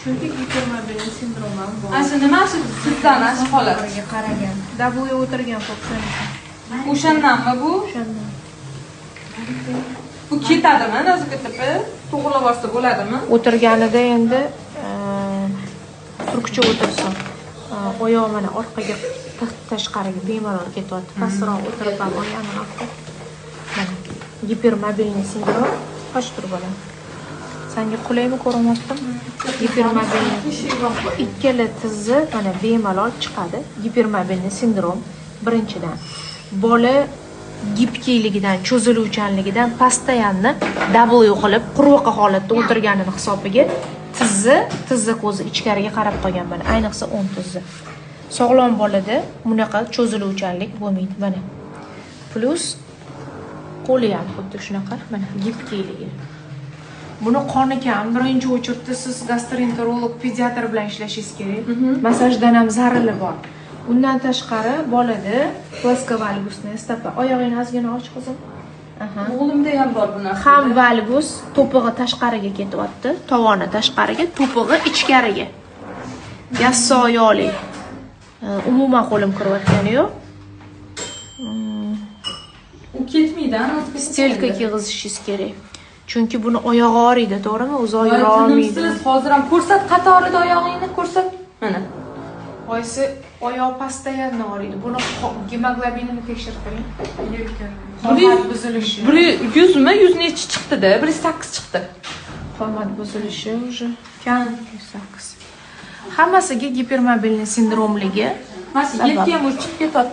Chunki гипермобильный sindrom ham bor. Ana shu nima, shu sizdan, ana shu holat. Orqaga qaragan. W o'tirgan ko'psaniki. O'shandanmi bu? O'shandan. Bu ketadimi, Nazokat opa? To'g'irlab olsa bo'ladimi? O'tirganida endi turkcha o'tirsin. Oyog'i mana orqaga, tashqariga bemalol ketyapti. Pastroq o'tirib ham oyog'ini orqa. Mana гипермобильный sindrom. Qoch tur, bolam. Sanga qulaymi, ko'rinyaptimi? Гипермобильный. Ikkala tizzi mana bemalol chiqadi. Гипермобильный sindrom birinchidan. Bola гибкий ligidan, cho'ziluvchanligidan постоянно W qilib, qurbaqa holatda o'tirganini hisobiga tizzi ko'zi ichkariga qarab qolgan mana, ayniqsa o'ng tizzi. Sog'lom bolada bunaqa cho'ziluvchanlik bo'lmaydi mana. Плюс qo'li ham xuddi shunaqa, mana гибкий ligi. Buni qoni kam. Birinchi очередь da siz gastroenterolog, pediatr bilan ishlashingiz kerak. Massajdan ham zarari bor. Undan tashqari bolada плосковальгусная стопа. Oyog'ingni ozgina och, qizim. Aha. O'g'limda ham bor bu narsa. Ham valgus, to'pig'i tashqariga ketyapti, tovoni tashqariga, to'pig'i ichkariga. Yassi oyoqli. Umuman qo'lim kirayotgani yo'q. U ketmaydi, a, Nazokat opa? Стелька kiyg'izishingiz kerak. Chunki buni oyog'i og'riydi, to'g'rimi? Uzoq yura olmaydi. Tinimsiz hozir ham. Ko'rsat, qatorida oyog'ingni ko'rsat. Mana. Oyisi oyoq постоянно og'riydi. Buni gemoglobinini tekshirtiring. Qomat buzilishi. 100mi, 100 nechi chiqdi-da, 108 chiqdi. Qomat buzilishi уже kam, 108. Hammasiga гипермобильный sindromligi Mana shu sabab. yelka ham chiqib ketyapti.